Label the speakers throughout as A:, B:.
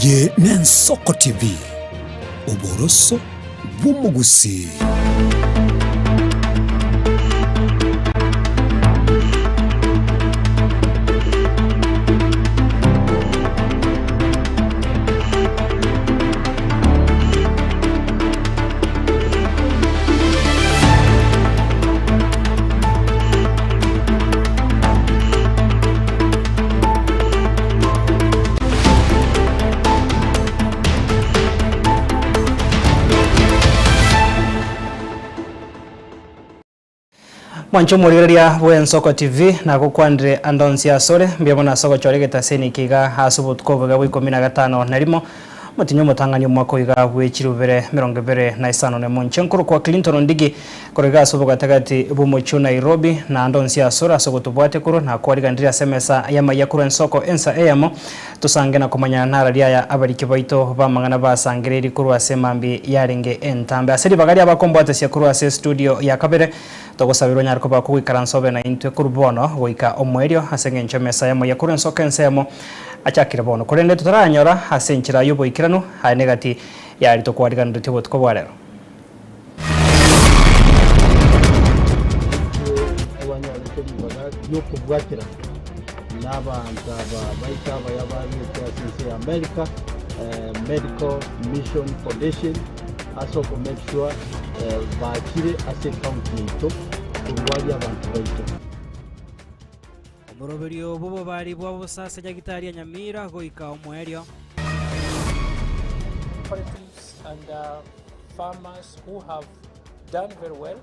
A: Eye n'Ensoko TV, oboroso bw'omogusii.
B: Mwanche omorigereria bw'Ensoko TV, nagokwanire ande onsi asore, mbuya mono ase ogochora egetaseni eke iga ase obotuko oboiga bwa ikomi na gatano na rimo, omotienyi omotang'ani omwaka oiga bwe chirubere emerongo ebere na isano na emo. Inche nkorokwa Clinton Ondigi, korwa iga ase obogatagati bw'omochie o Nairobi, na ande onsi asore ase ogotobwatia korwa nakwariganirie ase emesa y'amaiya korwa ensoko ensa eyemo, tosange na komanya narari aya abariki baito b'amang'ana basangereiri korwa ase emambia yarenge entambe. Ase ribaga ri'abakombwatesia korwa ase estudio ya kabere, togosabera onyare koba kogoikaransa obe naintwe korwa bono goika omoerio, ase engencho emesa y'amaiya korwa ensoko ensemo achakire bono. Korende totaranyora ase enchera y'oboikeranu, aye negati y'aria tokwariganeretie obotuko bwa rero.
C: Intwe twanyorete ribaga ri'okobwaterana nabaanto aba baito abaya baruete ase ense ya America, Medical Mission Foundation, ase oko make sure bachire ase ecounty yaito korwaria abanto baito.
B: Omoroberio bw'obobari bwa bosa ase Nyagitari ya Nyamira goika omoerio.
D: Cooperatives and farmers who have done very well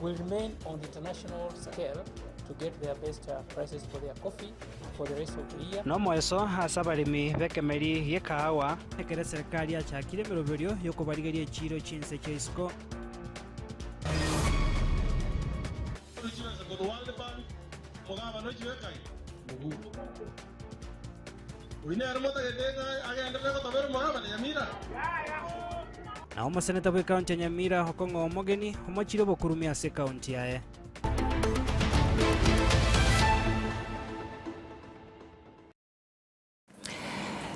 D: will remain on the international scale to get their best prices for their coffee for the rest of the year.
B: Nomoeso ase abaremi b'ekemeri gi'ekahawa. Ekero eserekari yachakire emeroberio y'okobarigeria echiiro chinse chia isiko. Na omoseneta bw'ekaunti ya Nyamira okong'oa omogeni omochire obokurumi ase ekaunti yaye.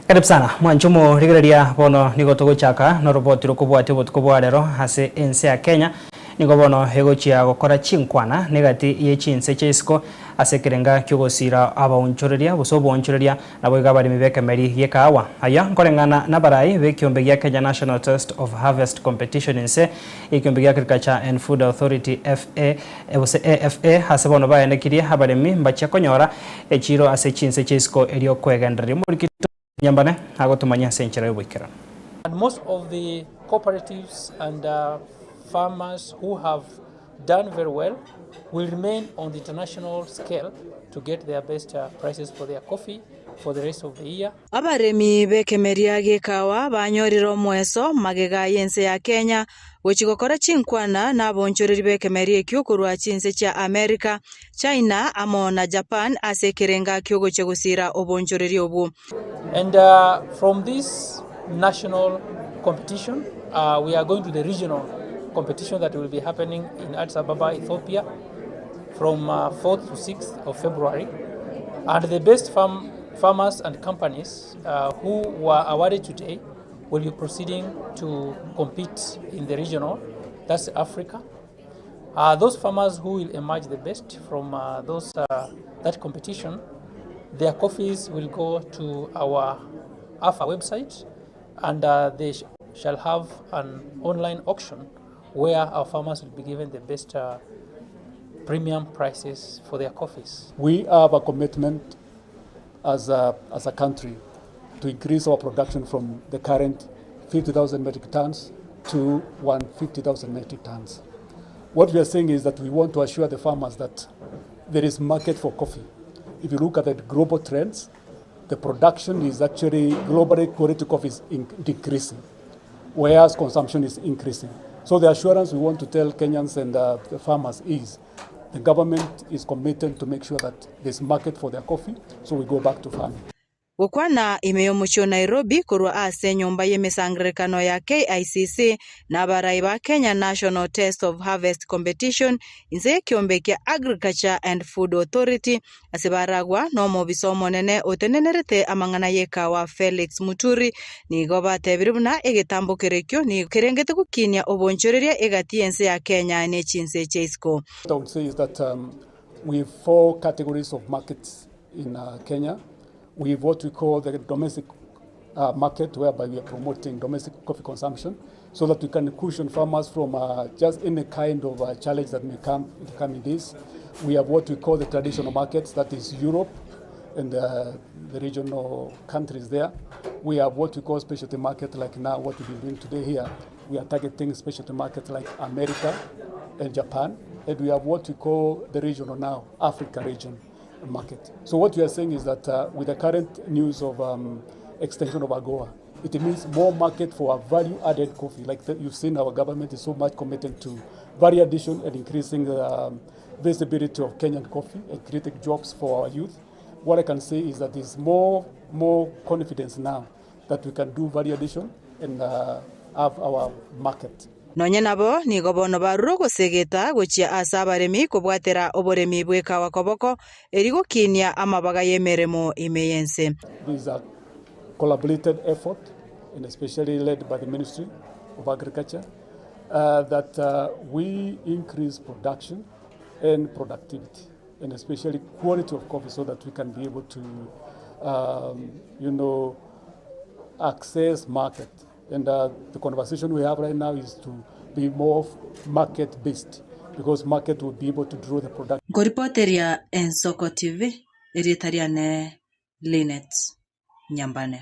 B: Karibu sana mwanche omorigereria bono nigo togochaka noroboti rokobwatia obotuko bwa rero ase ense ya Kenya nigo bono egochia gokora chinkwana negati ye chinse chia isiko ase ekerenga kiogosira abaonchoreria gose oboonchoreria Naboigo abaremi b'ekemeri gi'ekahawa. Aya nkoreng'ana nabarai b'ekiombe gia Kenya National Taste of Harvest Competition inse y'ekiombe gia Agriculture and Food Authority, FA, gose AFA, ase bono baenekirie abaremi mbachia konyora echiiro ase chinse chia isiko erio kwegendereria. Omoriki Nyambane agotomanyia ase enchera y'oboikeranu.
D: And most of the cooperatives and farmers who have done very well will remain on the international scale to get their best prices for their coffee for the rest of the year.
E: Abaremi b'ekemeria gi'ekawa banyorire omweso magega y'ense ya Kenya gochia gokora chinkwana naboonchoreri b'ekemeria ekio korwa chinse chia Amerika, China amo na Japan ase ekerenga ki'ogochia gosiira oboonchoreri obwo.
D: And from this national competition we are going to the regional competition that will be happening in Addis Ababa, Ethiopia from 4th to 6th of February. And the best farm, farmers and companies who were awarded today will be proceeding to compete in the regional, that's Africa. Those farmers who will emerge the best from those, that competition, their coffees will go to our AFA website and they sh shall have an online auction where our farmers will be given the best premium prices for their coffees.
F: We have a commitment as a, as a country to increase our production from the current 50,000 metric tons to 150,000 metric tons. What we are saying is that we want to assure the farmers that there is market for coffee. If you look at the global trends, the production is actually globally quality coffee is decreasing, whereas consumption is increasing. So the assurance we want to tell Kenyans and the farmers is the government is committed to make sure that there's market for their coffee, so we go back to farming.
E: Gokwana ime y'omochie o Nairobi korwa ase enyomba y'emesangererekano ya KICC na abarai ba Kenya National Test of Harvest Competition inse y'ekiombe kia Agriculture and Food Authority ase baragwa nomobisa omonene otenenerete amang'ana y'ekawa Felix Muturi nigo batebire buna egetambokero ekio nigo kerengete gokinia obonchoreria egati y'ense ya Kenya ne chinse chia isiko.
F: What I would say is that we have four categories of markets in Kenya. We have what we call the domestic uh, market whereby we are promoting domestic coffee consumption so that we can cushion farmers from uh, just any kind of uh, challenge that may come in the coming days. We have what we call the traditional markets, that is Europe and the, the regional countries there. We have what we call specialty market, like now what we've been doing today here. We are targeting specialty markets like America and Japan. And we have what we call the regional now, Africa region market. So what we are saying is that uh, with the current news of um, extension of AGOA, it means more market for our value-added coffee. Like the, you've seen, our government is so much committed to value addition and increasing the visibility of Kenyan coffee and creating jobs for our youth. What I can say is that there's more, more confidence now that we can do value addition and uh, have our market.
E: Nonye nabo, nigo bono barure ogosegeta gochia ase abaremi kobwatera oboremi bw'ekawa koboko, erio gokinia amabaga y'emeremo ime y'ense.
F: This is a collaborated effort and especially led by the Ministry of Agriculture uh, that uh, we increase production and productivity and especially quality of coffee so that we can be able to um, you know access market and uh, the conversation we have right now is to be more market based because market will be able to draw the production.
E: Nkoripoteria Ensoko TV, erieta riane Linet Nyambane.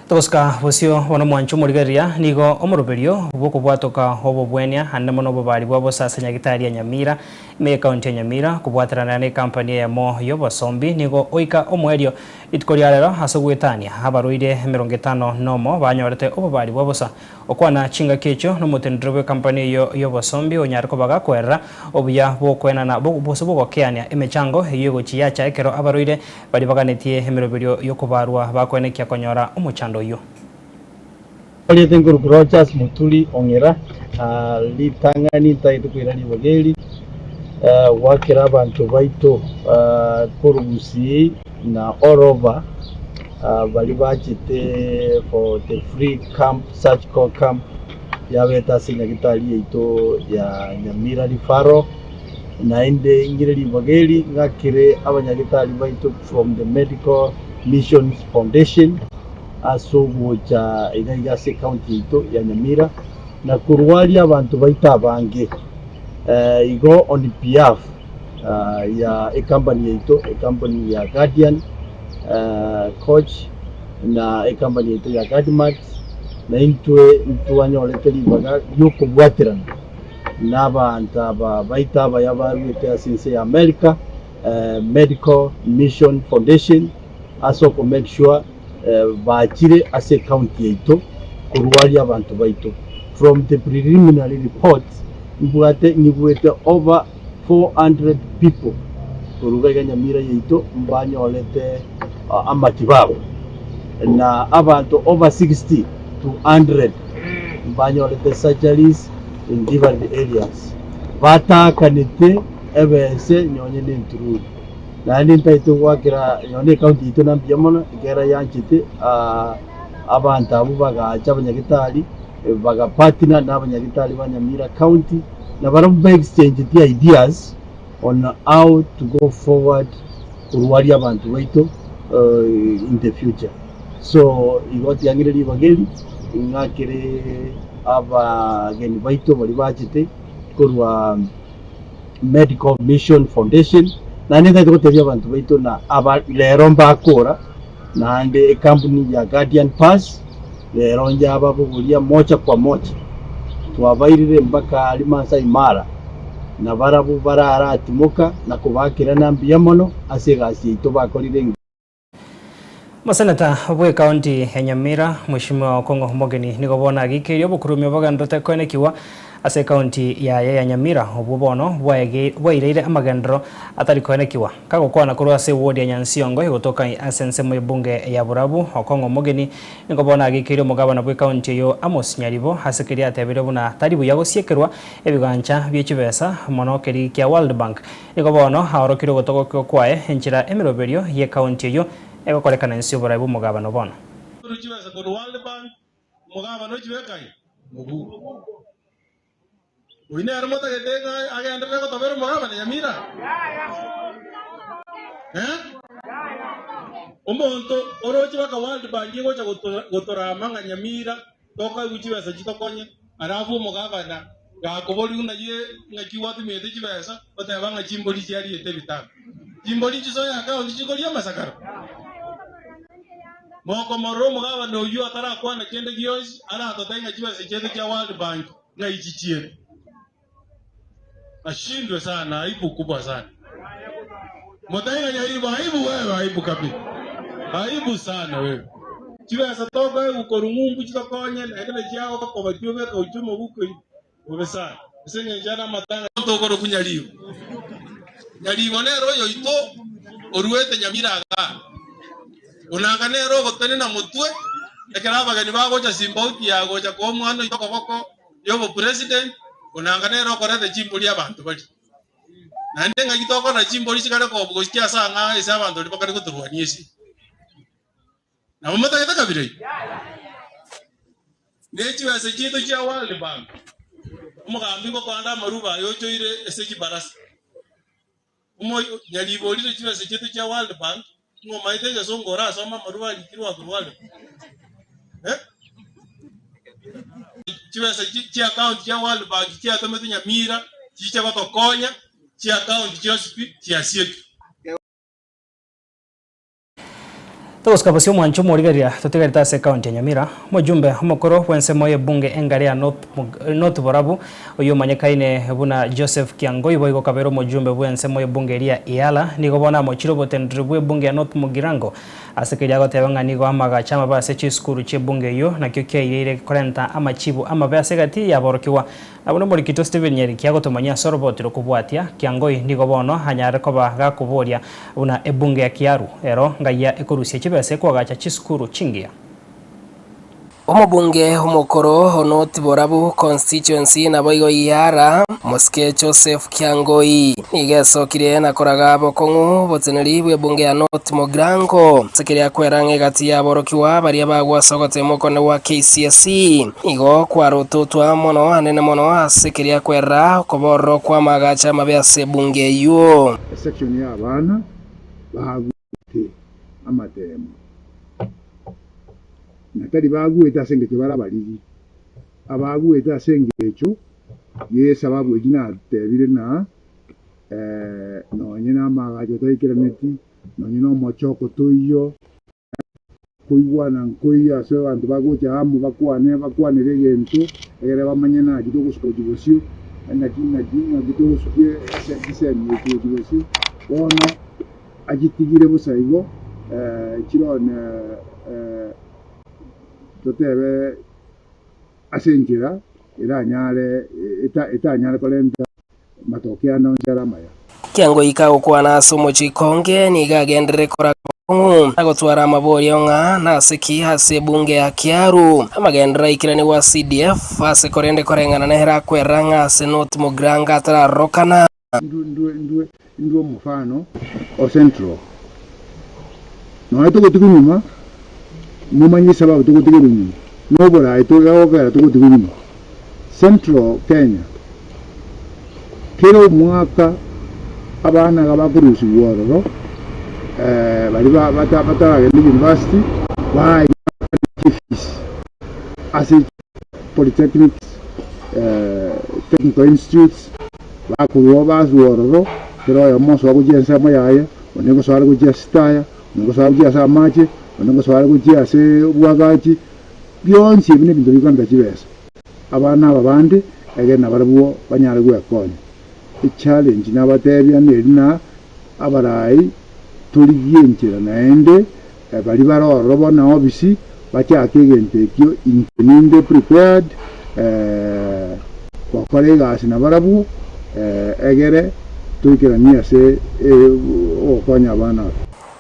B: Togosika bosio bono mwanche omorigereria, nigo omoroberio bw'okobwatoka obobwenia ande mono obobari bwa bosa ase nyagitari ya Nyamira ime y'ekaunti ya Nyamira kobwaterana n'ekampani eyemo y'obosombi nigo oika omoerio rituko ria rero ase ogwetania abarwaire emerongo etano nomo banyorete obobari bwa bosa. Okwana chingaki echio nomoteneneri bw'ekampani eyio y'obosombi onyare koba gakoerera obuya bw'okoenana gose bw'ogokeania emechango eyio egochia yacha ekero abarwaire Baria baganetie emeroberio y'okobarwa bakoenekia konyora omochando oyio.
C: Oriete nkoruku Rodgers Muturi Ong'era, ritang'ani ntagete koira ribaga eri goakera abanto baito korwa Gusii na all over baria bachete for the free camp, surgical camp yabete ase nyagitari yaito ya Nyamira Referral. Naende ng'ire ribaga eri ng'akere abanyagetari baito from the Medical Missions Foundation ase ogocha iga iga ase ecounty yaito ya Nyamira na korwaria abanto baito abange. Igo on behalf ya ecompany yaito, ecompany ya Guardian Coach na ecompany yaito ya Guardmax, na intwe ntwanyorete ribaga riokobwaterana. Nabaanto aba baito abaya baruete ase ense ya America, Medical Mission Foundation, ase oko make sure bachire ase ecounty yaito korwaria abanto baito. From the preliminary reports mbwate nyigwete over 400 people koruga iga Nyamira yaito mbanyorete amatibabu na abanto over 60 to 100 mbanyorete surgeries in different areas, bataakanete ebese nonye nentururu. Naende ntaete goakera nonye ecounty yaito na mbuya mono ekero yanchete abanto abwo bagacha abanyagitari bagapartner na abanyagitari ba Nyamira county na barabwo ba exchangetie ideas on how to go forward korwaria abanto baito in the future. So igo tiang'ire ribaga eri ng'akere abageni baito baria bachete korwa Medical Mission Foundation, naende ntagete gotebia abanto baito na aba rero mbakora naende ekampuni ya Guardian Pass rero njababogoria moja kwa moja twabairire mpaka aria Maasai Mara na barabwo bararatimoka na kobakera mbuya mono ase egasi yaito bakorire engiya.
B: Omoseneta bw'ekaunti ya Nyamira, Mweshimiwa Okong'o Omogeni nigo bono agikeirie obokurumi obogenderete koenekigwa. Ase ekaunti yaye ya Nyamira, obwo bono bwaireire amagenderero atari koenekigwa. Kagokwana korwa ase eward ya Nyansiongo egotoka ase ensemo y'ebunge ya Borabu, Okong'o Omogeni nigo bono agekeire omogabana bw'ekaunti eyio Amos Nyaribo ase keria atebire buna tari buya gosiekerwa ebigancha bie chibesa mono keria kia World Bank. Nigo bono aorokirie ogotogokigwa kwaye enchera emeroberio y'ekaunti eyio egokorekana inse y'oborai bw'omogabana bono.
G: Chibesa korwa World Bank Omogabana ochibeka aye mobuko. Oyio nere motagete ng'a agenderere gotobera omogabana Nyamira? Eh? Omonto oroche baka World Bank egocha gotorama ng'a Nyamira tokoegwa chibesa chitokonye, alafu omogabana gakoboria ng'a ye ng'aki gwatumete chibesa, oteba ng'a chimbori chiariete ebitabu. Chimbori chisoe account chikoria amasakara? Mokomorora omogabane oyio atarakwana kende gionsi, aratote ng'a chibesa chiaito chia World Bank ng'ai chichiete. Ashindwe sana, aibu kubwa sana. Motaiga Nyaribo, aibu wewe, aibu kabisa. Aibu sana wewe. Chibesa tokoegwa korwa ng'umbu chitokonye, naende nachiagokoba chiobeka gochia omobuko bobe sana. Ase engencho ane amatanga tokorokwa Nyaribo. Nyaribo nere oyoito oruete Nyamira igaa. Onanga nere ogotenena motwe ekero abageni bagocha Simbauti ya gocha koa omwana oito okoboko y'obopresident, onanga nere okoreta chimbori abanto baria. Naende ng'aki tokorora chimbori chikare kobu gochia ase ang'aa ase abanto baria bakare gotorwania esegi. Nabo motagete kabira eyio? Ne chibesa chiaito chia World Bank, omogambi ngokoanda amaruba aye ochoire ase chibarasa. Omo nyariborire chibesa chiaito chia World Bank, ng'a omaete egesongo orasome amaruba arikirwe akorwa World Bank. Eh? Chibesa chi account chia World Bank chiatometwe Nyamira, chiche gotokonya, chi account chionsi pi chiasiekire.
B: Togosika bosio omwancho omorigereria totigarete ase ekaunti ya Nyamira, omojumbe omokoro bw'ensemo y'ebunge engare ya North North Borabu oyio omanyekaine buna Joseph Kiangoi boigo kabere omojumbe bw'ensemo y'ebunge eria ya Iala nigo bono amochire oboteneneri bw'ebunge ya North Mugirango ase keria agoteba ng'a nigo amagacho amabe ase chisukuru chi'ebunge eyio nakio kiaireire korenta amachibu amabe ase egati y'aborokigwa Na buna omorikito Stephen Nyeriki agotomanyia ase oroboti rokobwatia, Kiangoi nigo bono anyare koba gakoboria buna ebunge ya Kiaru ero ngayia ekorusia chibesa ekoagacha chisukuru chingiya.
H: Omobunge omokoro o North Borabu Constituency naboigo Iyara, Omosike Joseph Kiangoi, nigo esokire na koraga bokong'u oboteneri bw'ebunge ya North Mugirango ase keria kwera ng'a egati y'aborokigwa baria bagwa ase ogoteema okonene gwa KCSE. Igo kwarototwa mono anene mono ase keria kwerera okoborora okw'amaagacho amabe ase ebunge eyio.
I: Esection y'abana bagwete amatemo, na tari bagwete ase engencho bare abariri, abagwete ase engencho y'esababu eyio natebire ng'a nonye namagacho taikeraneti, nonye nomochoko toiyo. Koigwana nkoiyo ase abanto bagocha amo bakwane, bakwanere egento, egere bamanye naki togosuka gochia bosio, naki naki naki togosukia ase chisemi echi gochia bosio. Bono achitigire bosa igo, chirone totebe ase enchera eranyare etanyare korenta Amatoke ande onsi are amaya.
H: Kiangoika gokwana ase omochiko onge nigo agenderere koraga bokong'u na gotwara amaborio ng'a nase ki ase ebunge ya Kiaru amagenderero aikeranigwe a CDF ase korende koreng'ana nere akwerera ng'a ase North Mugirango atararorokana.
I: Ndwe ndwe omofano o Central. Nonya togotigwa nyuma, momanye esababu togotigerwa nyuma, na oboraai togokera togotigwa nyuma. Central Kenya, kera omwaka abana iga bakorusigwa ororo baria bataragenda university baye chifees ase polytechnics, technical institutes, bakorwa baswa ororo, kera oyomo osoa gochia ensemo yaye, onde ngosoa are gochia ase chitaya, onde ngosoa are gochia ase amache, onde ngosoa are gochia ase obwagachi, bionsi ebi nebinto bikorenta chibesa. Abana aba bande egere nabarabwo banyare gwekonya. Echallenge nabatebia neri na abarai torigie enchera naende baria bare ororo bono obisi bachake egento ekio inche ninde prepared. gokora egasi nabarabwo egere toikeranie ase ogokonya abana aba.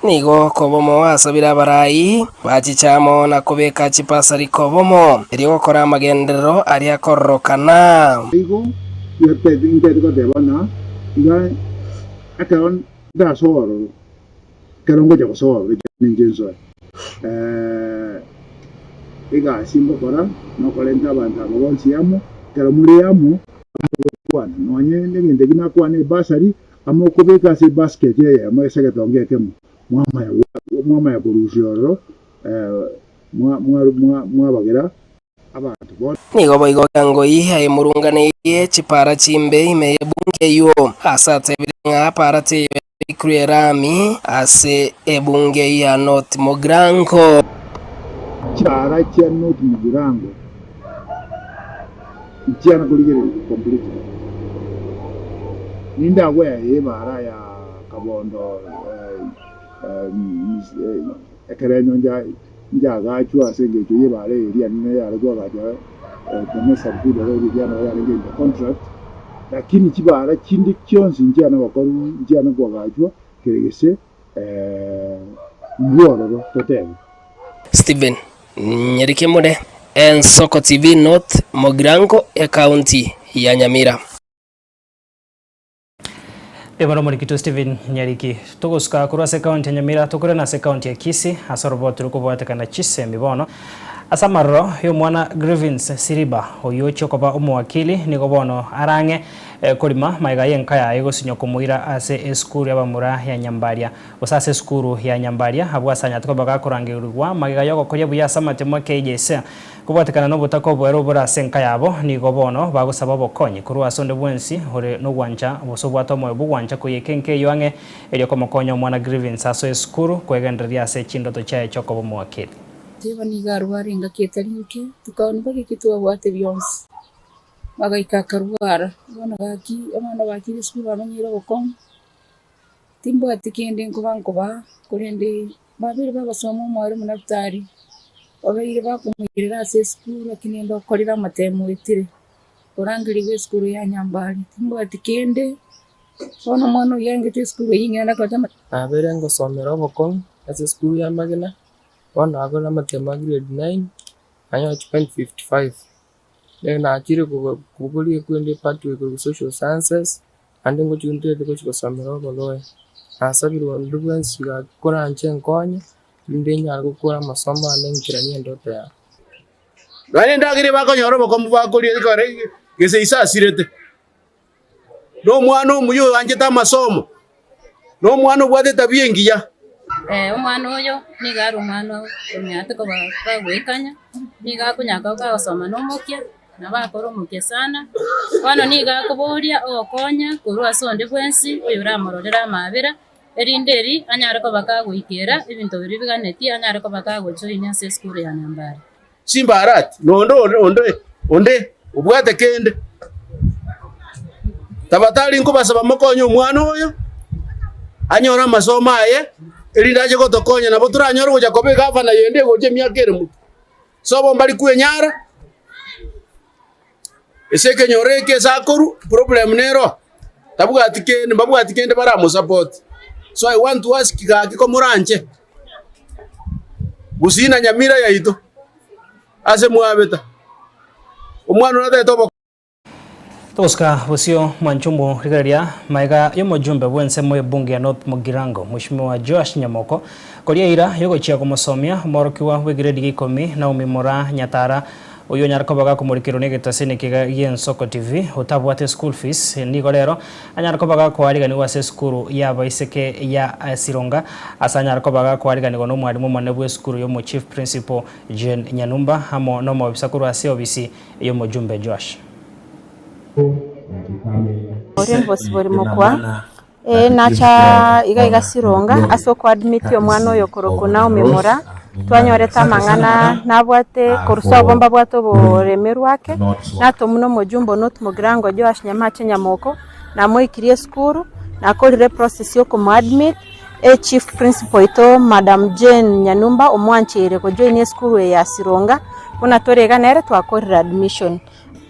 H: Nigo kobomo asabire abarai bachiche amo na kobeka chipasari kobomo, erio gokora amagenderero aria akororokana.
I: Igo intete goteba ng'a iga ekero ndasoe ororo, ekero ngocha gosoa ororo ekiagera ninche nsoe, egasi ngokora nokorenta abanto aba bonsi amo, ekero more amo, mogokwana nonye negento ekio nakwana ebasari, Amo okobeka ase ebasket eyemo ase egetonga ekemo, mwamanya mwamanya korusia ororo, mwabagera abanto bonsi.
H: Nigo boigo Gangoi aimurunganeirie chipara chimbe ime y'ebunge eyio, ase atebire ng'a para teiyo yabekirwe erami ase ebunge ya North Mugirango.
I: Chipara chia North Mugirango Nchiana korigereria completely. Ninde agwea ebara ya Kabondo ekerenyo nchagachwa ase engencho y'ebara eria nene yare koagachwa Temesa Thika Road eria nabo yarenge in the contract, lakini chibara chinde chionsi nchiana gokorwa nchiana koagachwa kere gese mbwororo totebe.
H: Stephen Nyerikemure, Ensoko TV North Mogirango, Ekaunti ya Nyamira.
B: Ebono omorikito Stephen Nyariki. Togosuka korwa ase ekaunti ya Nyamira tokorana ase ekaunti ya Kisii ase oroboti rokobwatekana chisemi bono ase amaroro y'omwana Grevins Siriba oyio ochia koba omowakili nigo bono arang'e korima magega y'enka yaye gosinywa komoira ase esukuru y'abamura ya Nyambaria Gose ase esukuru ya Nyambaria, abwo ase anyarete koba gakorangerigwa magega y'ogokoria buya ase amatemo a KJC. Kobwatekana nobotaka oboere obore ase enka yabo, nigo bono bagosaba obokonyi korwa ase onde bwensi ore nogwancha gose obwate omoyo bw'ogwancha koiyeka enka eyio ang'e erio komokonya omwana Grievance asoe esukuru kwegendereria ase chindoto chiaye chi'okoba omowakili.
J: Teba nigo arware engaki etari nke, tokaoni mpaka eki twabwate bionsi. Bagaika akarwara, bono gaki abana bachire esukuru bamenyire obokong'u. Timbwati kende nkoba nkobaa, korende babeire bagosoma omwalimu Nafutali, babeire bakomoirera ase esukuru lakini ende okorire amatemo oetire, orangerigwe esukuru ya Nyambari. Timbwati kende, bono omwana oyio arengete esukuru eyio ing'ende akote ama.
K: Nabeire ngosomera obokong'u ase esukuru ya Magena, bono nakorire amatemo a grade 9, nanyora 2.55. Nere nachire koboria ekwende epathway korwa social sciences, Naende ngochia ntwete gochia gosomera oboloya, nasabire onde bwensi gaki koranche nkonye, rinde nyare gokora amasomo ane nkeranie endoto yane.
G: Nonya endagera ebakonyora obokombe bakoria ekero gese ise asirete, na omwana omuya oanchete amasomo, na omwana obwate etabia engiya.
L: Omwana oyo nigo are omwana onyarete koba kagoekanya, nigo akonyara koba kagosoma na omokia. Nabo akore omokia sana. Bono nigo akoboria ogokonya korwa ase onde bwensi oyoramororere amaabera, erinde eri anyare koba kagoikera ebinto biria biganetie, anyare koba kagojoinia ase esukuru ya Nyambare.
G: Chimbarati, na onde onde onde obwate kende. Tabatari nkobasaba mokonye omwana oyo, anyore amasomo aye, erinde ache gotokonya nabo toranyore gocha koba egavana yende egocha emiaka ere motwe. Sobo mbari kwenyara, ase ekenyoro eke ase akorwa, problem nero, tabwati kende mbabwati kende baramosupport. So I want to ask gaki komoranche, Gusii na Nyamira yaito, ase mwabeta, omwana oria natagete obo.
B: Togosuka bosio mwanchumbu rigereria maega y'omojumbe bw'ensemo y'ebunge ya North Mugirango Mweshimiwa Joash Nyamoko koria eira y'ogochia komosomia omworokigwa bw'egiredi gia ikomi Naomi Moraa Nyatara oyio onyare koba gakomorikerwa n'egetasini ekiga gi'Ensoko TV otabwate school fees nigo rero anyare koba gakoariganigwa ase esukuru y'abaiseke ya Sironga ase anyare koba gakoariganigwa n'omwalimu omonene bw'esukuru y'omo Chief Principal Jane Nyanumba amo n'omobisa korwa ase obisi y'omojumbe Joash.
M: Ore bosibori mokwa, ee nacha iga iga Sironga ase okoadmiti omwana oyo okorokwa Naomi Mora, twanyorete amang'ana nabwate korwa sobo mbabwate oboremerwa ake, natomwa na omojumbe one otomogirango Joash Nyamache Nyamoko, namoikirie esukuru, nakorire eprocess ya okomoadmit, Echief Principal oito Madam Jane Nyanumba omwancheire gojoinia esukuru eye ya Sironga, buna tore iga nere twakorire admission.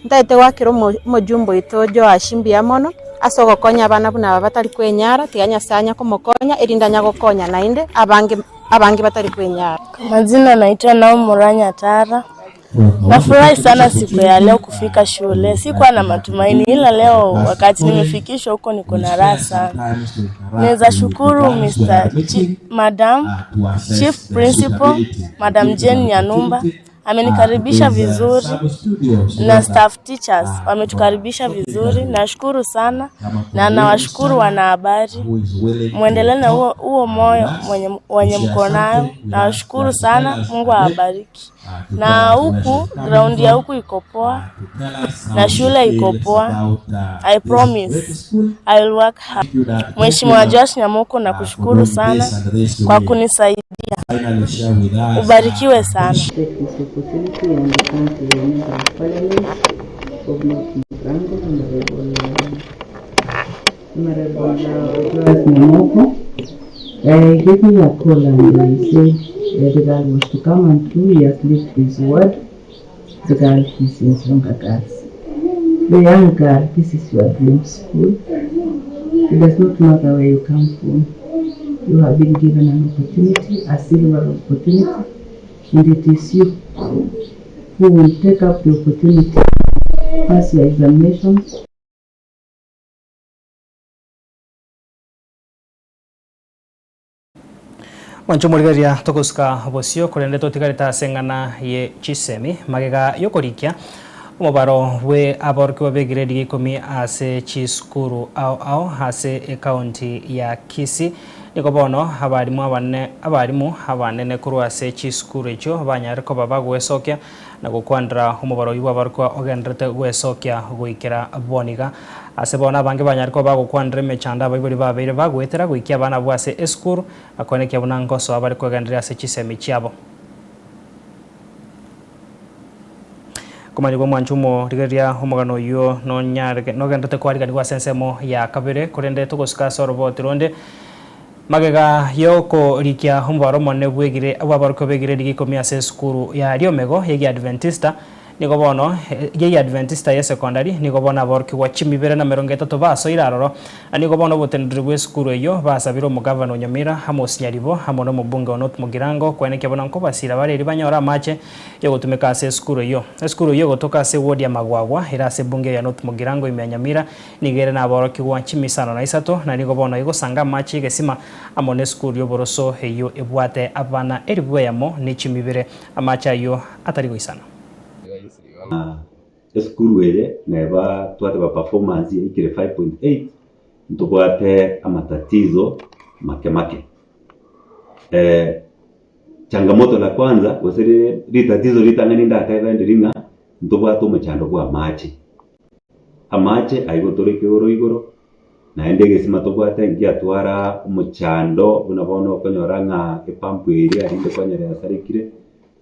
M: Ntaete goakera omojumbe oito Joash mbuya mono ase ogokonya abana buna aba batari kwenyara, tiga Nyasae anya komokonya erinde anya gokonya naende abange abange batari kwenyara.
N: Kwa majina naitwa Naomi Muranya Tara. Nafurahi sana siku ya leo kufika shule. Sikuwa na matumaini ila leo wakati nimefikishwa huko niko na raha sana. Naweza shukuru Mr. Chi, Madam Chief Principal, Madam Jane Nyanumba amenikaribisha vizuri na staff teachers wametukaribisha vizuri. Nashukuru sana na nawashukuru wanahabari, mwendelee na huo huo moyo mwenye, wenye mko nayo. Nawashukuru sana, Mungu awabariki. Na huku ground ya huku iko poa na shule iko poa. I promise I will work hard. Mheshimiwa Joash Nyamoko, nakushukuru sana kwa kunisaidia. Ubarikiwe sana.
O: Take this opportunity and thank the Member of Parliament of North Mugirango, Honorable, Honorable Joash Nyamoko. He gave me a call and he said the girl was to come and through. He has lived his word. The girl is in Sironga Girls. The young girl, this is your dream school. It does not matter where you come from. You have been given an opportunity, a silver opportunity, and it is you who will take up the opportunity, pass your examinations.
B: Mwanche omorigereria togosuka bosio korende totigarete ase eng'ana ye chisemi magega yokorikia omobaro bwe aborokigwa be grade ya ikomi ase chisukuru ao ao ase ecounty ya Kisii. Nigo bono abarimu abane abarimu abanene korwa ase chisukuru echio banyare koba bagwesokia na gokwanera omobaro oyio bw'abarokigwa ogenderete gwesokia goikera bono iga. Ase bono abange banyare koba bagokwanera emechando abaibori babeire bagoetera goikia abana abwo ase esukuru na koenekia buna ngosoa bare kogendereria ase chisemi chiabo. Komanyigwa omwancho omorigereria omogano oyio nonyare nogenderete koariganigwa ase ensemo ya kabere korende togosika ase oroboti ronde magega yokorikia omobaro omonene bwegire bw'abarokigwa begire rigia ikomi ase esukuru ya Riomego y'Egiadventista Nigo bono y'Eadventista y'Esekondari, nigo bono aborokigwa chimibere na emerongo etato basoire aroro, na nigo bono oboteneneri bw'esukuru eyio basabire omogavana o Nyamira, Amos Nyaribo, amo nomobunge o North Mugirango koenekia buna nkobasira bare erio banyore amache yogotumeka ase esukuru eyio. Esukuru eyio egotoka ase ewodi ya Magwagwa ere ase ebunge ya North Mugirango ime ya Nyamira nigo ere naborokigwa chimisano na isato, na nigo bono egosanga amache y'egesima amo nesukuru y'oboroso eyio ebwate abana elifu eyemo ne chimibere amache ayio atari goisana.
P: Esukuru eye neba twateba performance yaikire 5.8 ntobwate amatatizo make make. Changamoto la kwanza gose ritatizo ritang'ani ndatebe ndiri ng'a ntobwate omochando bwa amache. Amache aigo tore igoro igoro naende egesima tobwate ngiatwara omochando buna bono okonyora ng'a epump eria rinde kwanyora yasarekire.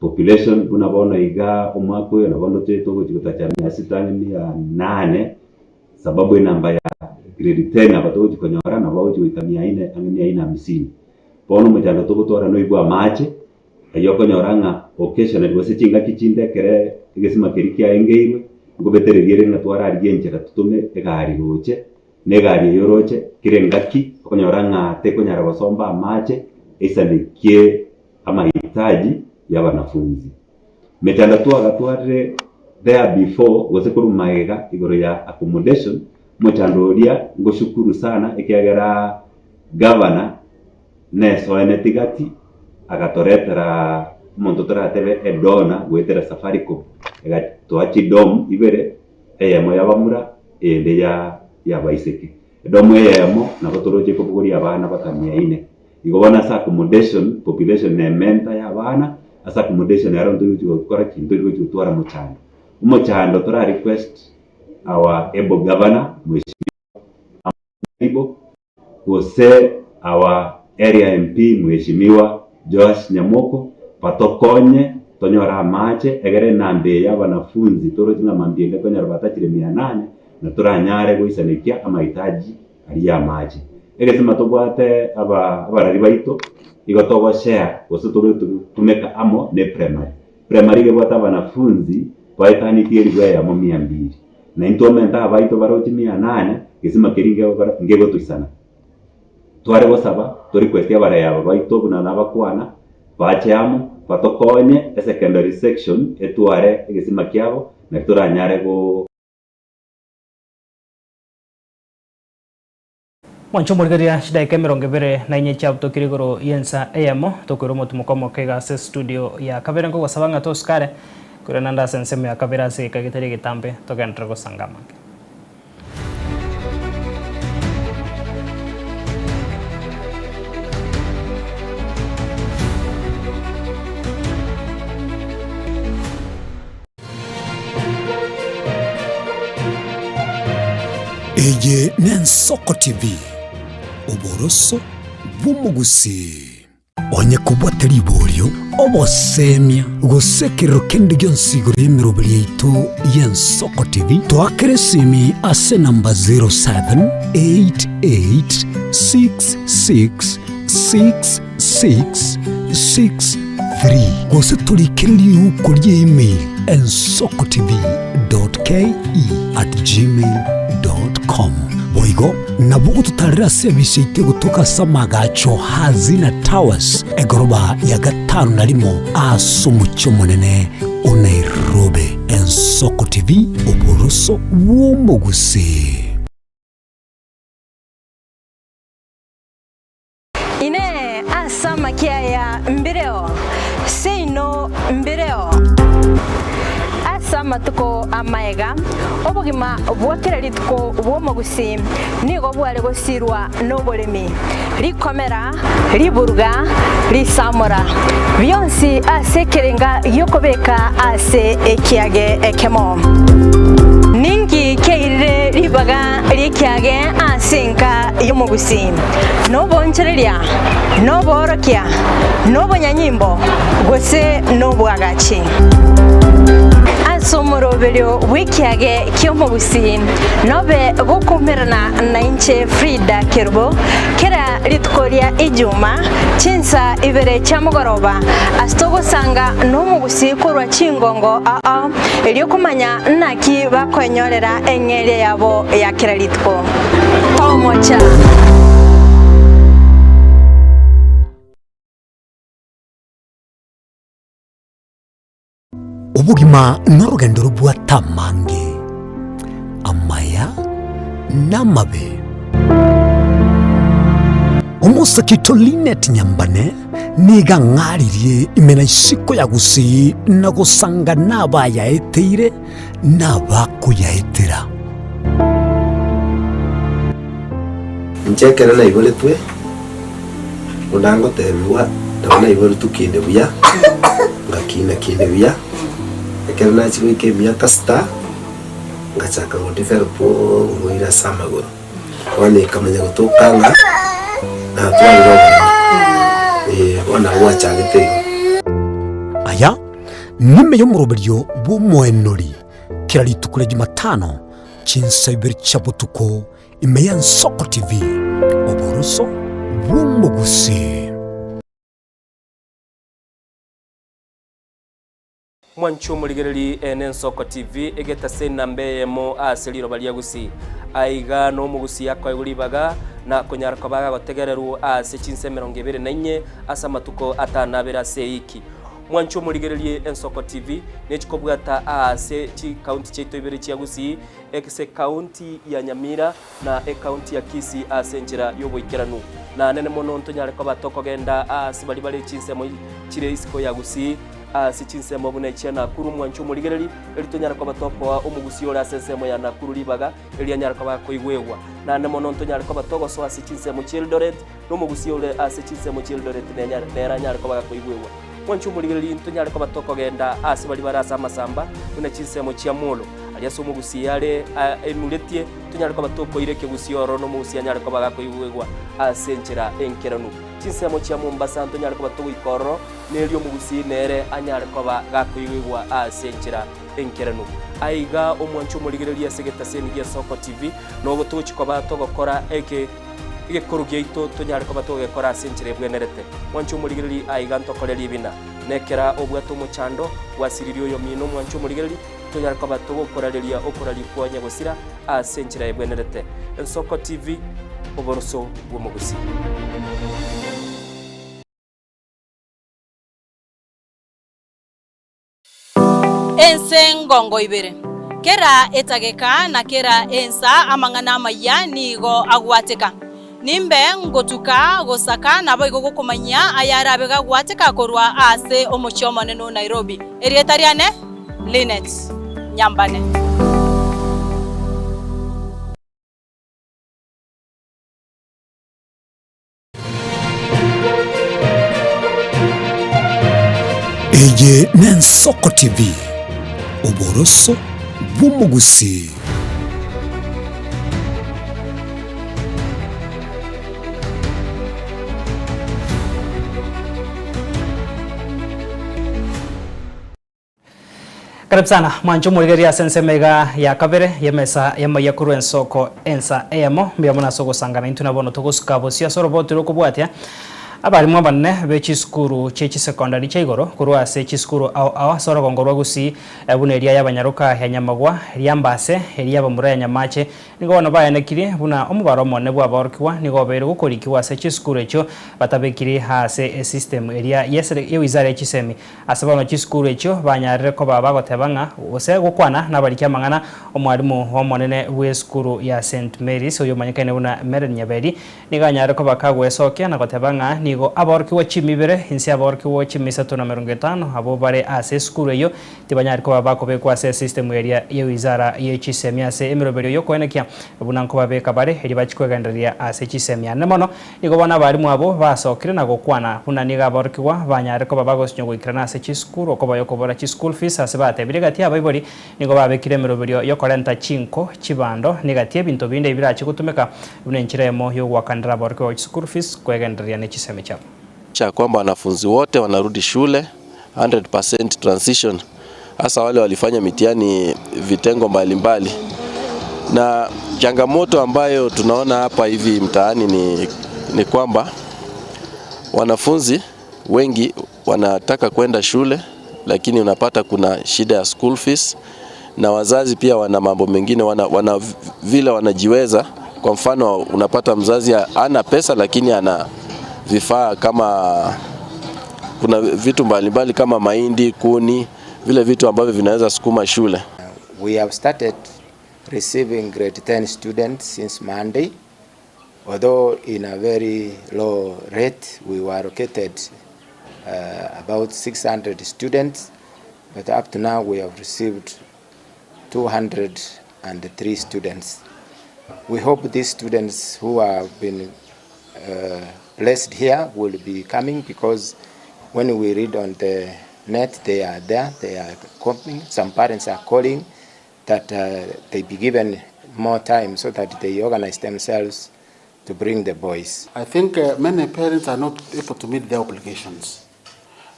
P: Population buna bono iga omwaka oyo nabo ndoche togochi gotacha mia sita ang'e mia nane sababu enamba ya grade ten aba togochi konyora nabo bagochi goika mia ine ang'e mia ine hamsini. Bono omochando togotwara noigwe amache aywo okonyora ng'a occasionally gose chingaki chinde ekere egesima keria kiaengeirwe nkobetereria ere ng'a twararigia enchera totome egari roche na egari eywo oroche kera engaki okonyora ng'a tekonyara gosomba amache eisanekie amahitaji y'abanafunzi. Mechando twagatwarire there before gose korwa magega igoro ya accommodation, omochando oria ngoshukuru sana ekiagera gavana nesoeneti gati agatoretera omonto toratebe edona goetera Safaricom egatoa chidom ibere eyemo y'abamura eyende ya y'abaiseke. Edomu eyemo nabo toroche kobogoria abana baka mia ine. Igo bono ase accommodation, population nementa y'abana, ase accommodation ero ntogochi gokora ki? Ntori gochi gotwara mochando. Omochando tora request our able governor, Mheshimiwa Amo gose our area MP Mheshimiwa Joash Nyamoko, batokonye tonyore amache egere enamba eye ya abanafunzi toroche ng'a mambia ende konyora batachire mia nane, na toranyare goisanekia amahitaji aria y'amache. Egesima tobwate aba abarari baito igo togoshare gose togotumeka amo ne primary. Primary iga ebwate abanafunzi Twaetanetie elifu eyemo mia mbili, na intwe omente abaito baroche mia nane, gesima keria nkegokora nkegotoisana. Tware gosaba, torequest abarai aba baito buna nabakwana, bache amo, batokonye esecondary section etware egesima kiabo, naki toranyare go.
B: Mwanche omorigereria chidaeka emerongo ebere na inye chiabutokire igoro y'ensa eyemo, tokoira omotimoko omoke iga ase estudio ya kabere nkogosaba ng'a tosukare, koira naende ase ensemo ya kabere ase egeka getari egetambe togenderere gosanga amange.
A: Eye n'Ensoko TV, oboroso bw'omogusii. Onye kobwate riborio, obosemia, gose ekerero kende gionsi igoro y'emeroberi yaito y'Ensoko TV, toakere esimi ase enamba 0788666663 gose torikere riuko rie email ensokotv.ke@gmail.com. Boigo nabo ogototarera ase ebisi yaito egotoka ase amagacho Hazina Towers egoroba ya gatano na rimo ase omochie omonene o Nairobi. Ensoko TV, oboroso bw'omogusii.
Q: Inee! Ase amakia aya mbireo? Seino mbireo. Ase amatuko amaega, obogima bwa kera rituko bw'omogusii nigo bware gosirwa noboremi, rikomera, riburuga, risamora, bionsi ase ekerenga gi'okobeka ase ekiage ekemo. Ninki kiairire ribaga ri'ekiage ase enka y'omogusii? Nobonchoreria, noboorokia, nobonyanyimbo, gose nobwagachi. Ase omoroberio bw'ekiage ki'omogusii nobe gokoumerana nainche Frida Kerubo kera rituko ria Ijuma chinsa ibere chia mogoroba ase togosanga nomogusii korwa chingongo ao erio komanya naki bakoenyorera eng'eria yabo ya kera rituko. Tomocha.
A: Obogima norogendo robwate amange, amaya na amabe. Omosake oito Linet Nyambane nigo ang'aririe ime na isiko ya Gusii na gosanga nabayaeteire na abakoyaetera.
R: Inche ekero naiboretwe, buna ngotebigwa, nabo naiboretwe kinde buya, ngakina kinde buya, ekero nachia goika emiaka sita, ngachaka go develop oborwaire ase amagoro. Bono ekamanya gotoka ng'a natwarire oboremo, eh, bono nabo gwachagete igo.
A: Aya nime y'omoroberio bw'omoenori kera rituko ria Jumatano chinsa ibere chia botuko ime y'Ensoko TV, oboroso bw'omogusii.
H: Mwanche omorigereri ene Ensoko TV egetase enamba eyemo ase riroba ria Gusii. Aiga nomogusii akoegwa ribaga na konyara koba agotegererwa ase chinsa emerongo ebere na inye ase amatuko atano abere ase eiki. Mwanche omorigererie Ensoko TV nechikobwata aase chikaunti chiaito ibere chia Gusii, ase ekaunti ya Nyamira na ekaunti ya Kisii ase enchera y'oboikeranu. Na nene mono ntonyare koba tokogenda aase baria bare chinsemo chire isiko ya Gusii, ase chinsemo buna echia Nakuru. Mwanche omorigereri, erio tonyare koba tokoa omogusii ore ase ensemo ya Nakuru ribaga, erio anyare koba akoigwegwa. Naende mono ntonyare koba togosoa ase chinsemo chi'Eldoret, na omogusii ore ase chinsemo chi'Eldoret nere anyare koba gakoigwegwa. Mwanche omorigereria ntonyare koba tokogenda aase baria bare ase amasamba, buna chinsemo chia Molo, aria ase omogusii are aimuretie, tonyare koba tokoira ekegusii ororo na omogusii anyare koba gakoigwegwa ase enchera enkeranu. Chinsemo chia Mombasa ntonyare koba togoika ororo, na erio omogusii nere anyare koba gakoigwegwa ase enchera enkeranu. Aiga omwanche omorigereria ase egetaseni gi'Esoko TV, nogo togochia koba togokora eke. Egekoro giaito tonyare koba togekora ase enchera ebwenerete. Mwanche omorigereri aiga ntokore ribina. Nekera obwate omochando, gwasiririe oyomino omwanche omorigereri,
S: Tonyare koba togokorareria okoraria kwa nyagosira ase enchera ebwenerete. Ensoko TV, oboroso bw'omogusii.
E: Ense ngongo ibere. Kera etageka na kera ensa amang'ana amayia nigo agwateka. Nimbe ngotuka gosaka naboigo gokomanyia ayarabe gagwateka korwa ase omochie omonene o Nairobi. Erieta riane Linet Nyambane.
A: Eye n'Ensoko TV, oboroso bw'omogusii.
B: Karibu sana mwanche omorigereria ase ensemo iga ya kabere y'emesa y'amaiya korwa ensoko ensa eyemo. Mbuya mono ase ogosangana intwe na bono togosuka bosio ase oroboti rokobwatia abarimu abanene be chisukuru chie chisekondari chia igoro korwa ase chisukuru ao ao ase orogongo rwa Gusii buna eria y'abanyaroka ya Nyamagwa, Riambase, eria y'abamura ya Nyamache Nigo bono baenekirie buna omobaro omonene bw'aborokigwa nigo obeire gokorikigwa ase chisukuru echio batabekiri ase esystem eria y'ewizara ye chisemi. Ase bono chisukuru echio banyarire koba bagoteba ng'a gose gokwana nabariki amang'ana omwalimu omonene bw'esukuru ya St Mary's oyomanyekaine buna Meren Nyaberi nigo anyarire koba kagwesokia na goteba ng'a nigo aborokigwa chimibere inse aborokigwa chimisato na 50 abwo bare ase esukuru eyio Tibanyare koba bakobekwa ase esistemu eria ye wizara ye chisemi ase emeroberio y'okoenekia buna nkobabeka bare erio bachie kwegendereria ase chisemi. Ande mono, nigo bono abarimu abwo basokire na gokwana buna nigo aborokigwa banyare koba bagosinywa goikerana ase chisukuru okoba y'okobora chischool fees ase batebirie gati y'abaibori nigo babekire emeroberio y'okorenta chinko, chibando, negati y'ebinto binde ebirache gotumeka buna enchera eyemo y'ogoakanera aborokigwa chischool fees kwegendereria ne chisemi chiabo.
R: Cha kwamba wanafunzi wote wanarudi shule 100% transition hasa wale walifanya mitihani vitengo mbalimbali mbali. Na changamoto ambayo tunaona hapa hivi mtaani ni, ni kwamba wanafunzi wengi wanataka kwenda shule lakini unapata kuna shida ya school fees na wazazi pia wana mambo mengine wana, wana vile wanajiweza. Kwa mfano unapata mzazi ana pesa lakini ana vifaa kama kuna vitu mbalimbali kama mahindi, kuni, vile vitu ambavyo vinaweza sukuma shule.
T: We have started receiving grade 10 students since Monday. Although in a very low rate, we were allocated about 600 students, but up to now we have received 203 students. We hope these students who have been placed here will be coming because when we read on the net, they are there, they are coming. Some parents are calling that they be given more time so that they organize themselves to bring the boys.
U: I think many parents are not able to meet their obligations.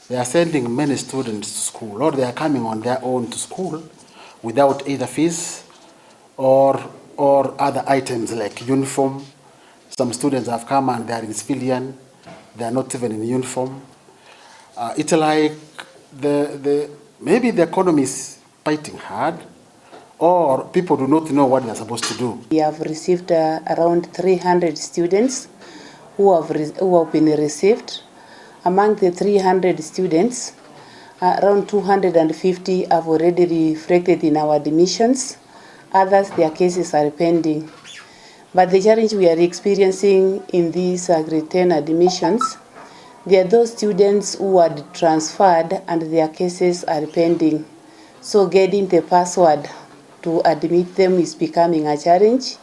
U: They are sending many students to school or they are coming on their own to school without either fees or, or other items like uniform. Some students have come and they are in civilian, they are not even in uniform. It's like the, the, maybe the economy is fighting hard or people do not know what they are supposed to do.
V: We have received around 300 students who have, who have been received. Among the 300 students, around 250 have already reflected in our admissions. Others, their cases are pending. But the challenge we are experiencing in these grade 10 admissions, there are those students who are transferred and their cases are pending. So getting the password to admit them is becoming a challenge.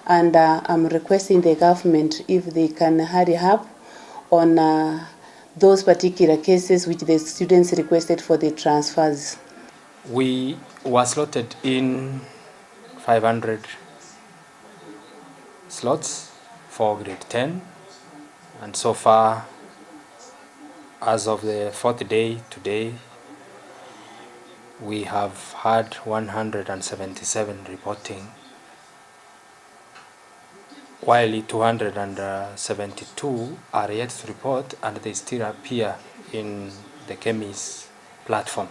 V: And I'm requesting the government if they can hurry up on those particular cases which the students requested for the transfers.
W: We were slotted in 500 slots for grade 10, and so far, as of the fourth day today, we have had 177 reporting, while 272 are yet to report and they still appear in the KEMIS platform.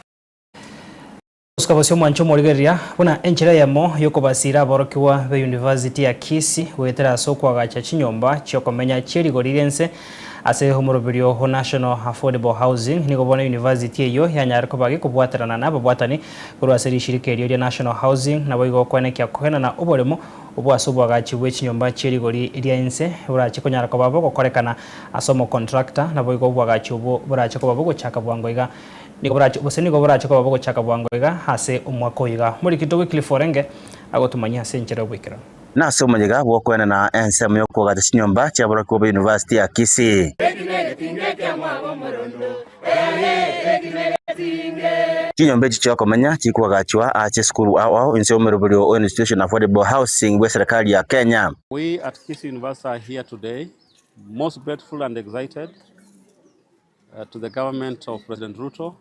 B: Togosuka bosio omwancho omorigereria, buna enchera eyemo y'okobasiira aborokigwa be University ya Kisii goetera ase okoagacha chinyomba chiokomenya chie rigori ri'ense ase omoroberio o National Affordable Housing. Nigo bono University eyio yanyare koba gekobwaterana na ababwatani korwa ase rishirika erio ria National Housing naboigo koenekia kogenana oboremo obwo ase oboagachi bwe chinyomba chie rigori ria ense borache konyara koba bogokorekana ase omocontractor naboigo oboagachi obwo borache koba bogochaka bwango iga Nigo borache, gose nigo borache koba bogochaka bwango iga ase omwaka oyo iga. Omorikito Wycliffe orenge agotomanyia ase enchera y'oboikeranu.
C: Na ase omoyega bw'okoenana ensemo y'okoagacha chinyomba chi'aborokigwa ba University ya Kisii. Chinyomba echi chi'okomenya chikoagachwa ase chisukuru ao ao inse y'omeroberio o Institution Affordable Housing bw'eserekari ya Kenya.
D: We at Kisii University are here today, most grateful and excited uh, to the government of President Ruto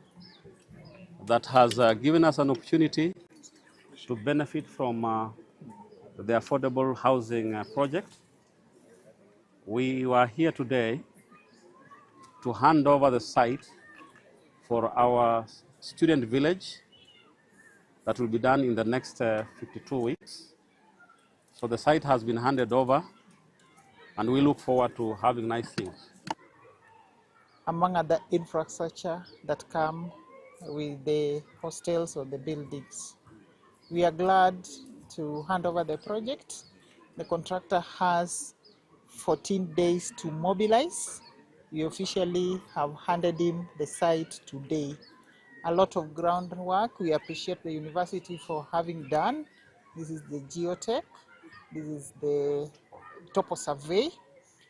D: that has uh, given us an opportunity to benefit from uh, the affordable housing uh, project. We were here today to hand over the site for our student village that will be done in the next uh, 52 weeks. So the site has been handed over and we look forward to having nice things.
F: Among other infrastructure that come with the hostels or the buildings. We are glad to hand over the project. The contractor has 14 days to mobilize. We officially have handed him the site today. A lot of groundwork we appreciate the university for having done. This is the geotech, this is the topo survey,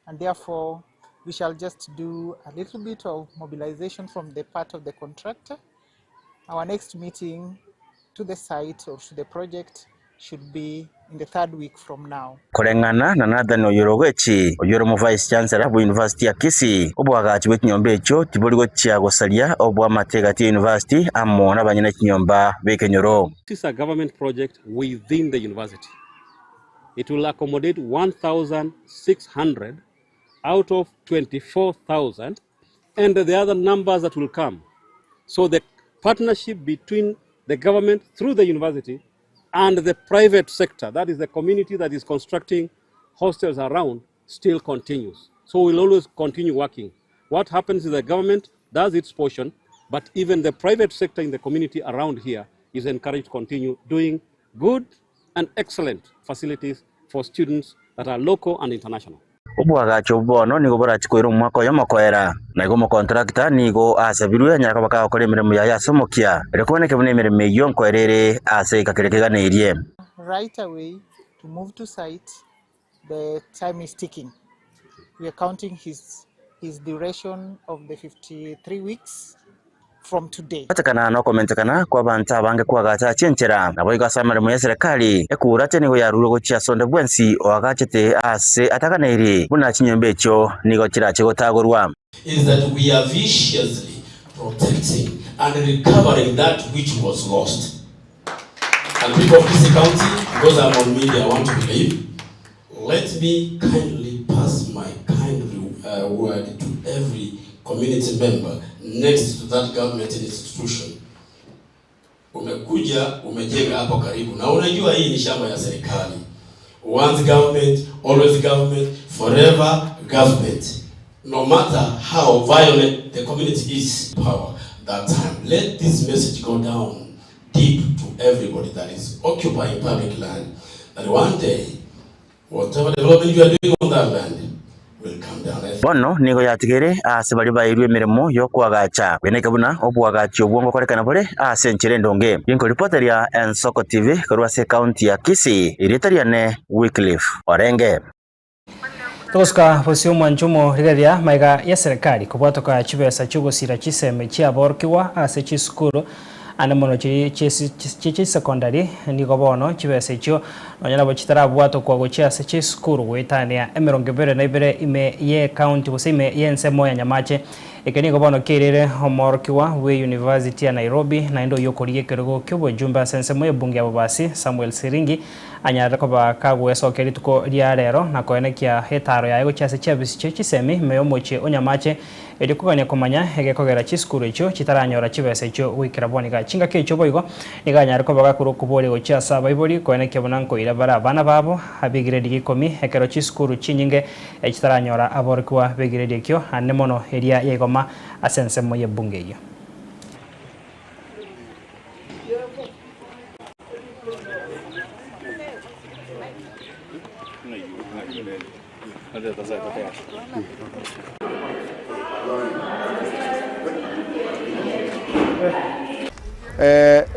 F: and therefore we shall just do a little bit of mobilization from the part of the contractor. Our next meeting to the site or to the project should be in the third week from now.
C: Koreng'ana na Nathan Oyorogechi, oyio ore omovice chancellor bwe University ya Kisii, oboagachi bwe chinyomba echio tibori gochia gosaria oboamate egati ya university amo nabanyene chinyomba b'ekenyoro.
D: This is a government project within the university. It will accommodate 1,600 out of 24,000 and the other numbers that will come. So the partnership between the government through the university and the private sector, that is the community that is constructing hostels around, still continues. So we'll always continue working. What happens is the government does its portion, but even the private sector in the community around here is encouraged to continue doing good and excellent facilities for students that are local and international.
C: Oboagachi obwo bono nigo borachi koira omwaka oyomo koera, na igo omokontrakta nigo asabirwe anyare koba kagokora emeremo yaye ase omokia, erio koboneke buna emeremo eyio nkoera ere ase egeka keria keganeirie.
F: Right away to move to site, the time is ticking. We are counting his, his duration of the 53 weeks from today.
C: Gotekana na okomentekana kw'abanto abange kw'agacha chinchera, naboigo ase amaremo y'eserekari, ekurate nigo yarurwe gochia ase onde bwensi oagachete aase ataganeiri, buna chinyomba echio nigo chirache gotagorwa.
X: Is that we are viciously protecting and recovering that which was lost. And people of Kisii County, because I'm on media, I want to believe, let me kindly pass my kind uh, word to every community member next to that government institution. Umekuja umejenga hapo karibu na unajua hii ni shamba ya serikali. Once government, always government, forever government. No matter how violent the community is, power that time. Let this message go down deep to everybody that is occupying public land that one day whatever development you are doing on that land will come down.
C: Bono nigo yatigaire aase baria baeirwe emeremo y'okoagacha, bweneke buna oboagachi obwo ngokorekana bore ase enchera endonge. Ginkoripoteria Ensoko TV korwa ase ekaunti ya Kisii, erieta riane Wycliffe Orenge.
B: Togosuka bosio omwanchumo rigereria magega y'eserekari kobwatoka chibesa chi'ogosira chisemi chi'aborokigwa ase chisukuru ande mono chiri chie chisecondary nigo bono chibesa echio nonya nabo chitarabwatokwa gochia ase chisukuru goetania emerongo ebere na ibere ime ye county gose ime y'ensemo ya Nyamache. Eke nigo bono kiairire omoorokigwa bw'eyunivasiti ya Nairobi naende oyio okorigia ekerogo ki'obojumbe ase ensemo y'ebunge ya Bobasi, Samuel Siringi, anyarire koba kagwesokia rituko ria rero na koenekia etaaro yaye gochia ase chiabisi chie chisemi ime y'omochie o Nyamache erio kogania komanya egekogera chisukuru echio chitaranyora chibesa echio goikera bono iga. Chingaki echio boigo nigo anyare koba gakure okoboria gochia ase abaibori koenekia buna nkoira bare abana babo ab'egiredi gia ikomi ekero chisukuru chinyinge Echitaranyora aborokigwa b'egiredi ekio, ande mono eria ya igoma ase ensemo y'ebunge eyio.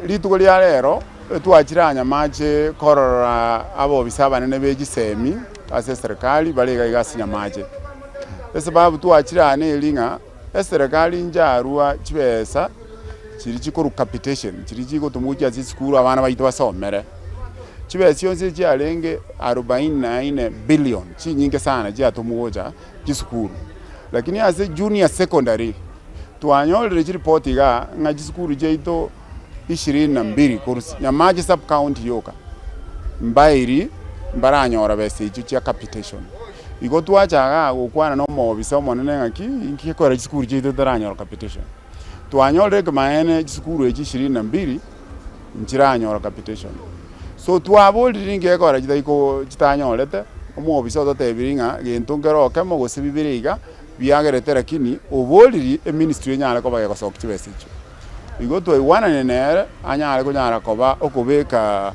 I: Rituko ria rero twachire aa Nyamache korora abobisa abanene be chisemi ase eserekari bare iga iga ase Nyamache. Esababu twachire aa neri ng'a eserekari njarua chibesa chiria chikorwa capitation chiria chigotomwa gochia ase esukuru abana baito basomere. Chibesa chionsi echiarenge arobaini na ine billion chinyinge sana chiatomwa gocha chisukuru. Lakini ase junior secondary twanyorire chiripoti igaa ng'a chisukuru chiaito ishirini na mbili korwa Nyamache sub county yoka mbairi mbaranyora besa echio chia capitation. Igo twacha igaa gokwana na omoofisa omonene ng'aki inki gekogera chisukuru chiaito titaranyora capitation. Twanyorire ekemanyeene chisukuru echi ishirini na mbili nchiranyora capitation. So twaborire ninki gekogera chitari ko chitanyorete, omoofisa ototebirie ng'a gento nkere okemo gose bibere iga biagerete lakini oboriri eministry enyare koba gegosokia chibesa echio. Igo twaigwananire nere anyare konyara koba okobeka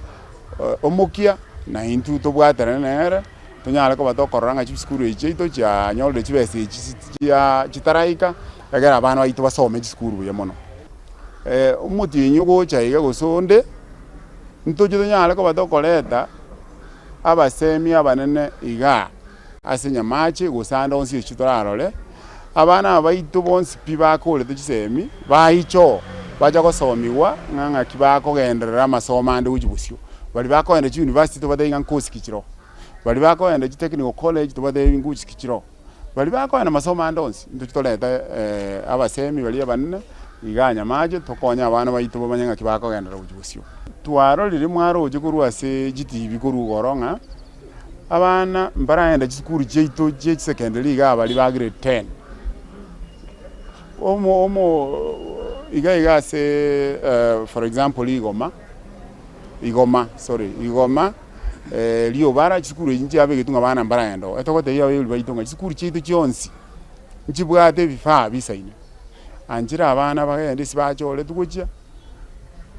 I: omokia na intwe tobwaterane nere tonyare koba tokorora ng'a chisukuru echi chiaito chianyorire chibesa echi chia chitaraika ekero abana baito basome chisukuru buya mono. Omotienyi ogocha iga gose onde, ntoche tonyare koba tokoreta abasemi abanene igaa. Ase nyamache gose ande onsi echio torarore, abana aba baito bonsi pi bakorete chisemi, baiche oo, bacha gosomigwa ng'a ng'aki bakogenderera amasomo ande gochia bosio. Baria bakogenda chiuniversity tobatebi ng'a nkosi ki chiroo, baria bakogenda chitechnical college tobatebi nkosi ki chiroo, baria bakogenda masomo ande onsi, ntoche torete abasemi baria abanene igaa nyamache tokonye abana baito bamanye ng'aki bakogenderera gochia bosio. Twarorire mwaroche korwa ase chitibi korwa igoro ng'a. Abana mbaragende chisukuru chiaito chie chisecondary iga baria ba grade ten, omo omo iga iga ase for example rigoma, igoma sorry igoma riobara chisukuru echi nchiabegetwe ng'a abana mbaragende oo. Etogotebia abaibori baito ng'a chisukuru chiaito chionsi nchibwate ebifaa bisaine, anchera abana bagende ase bachoretwe gochia,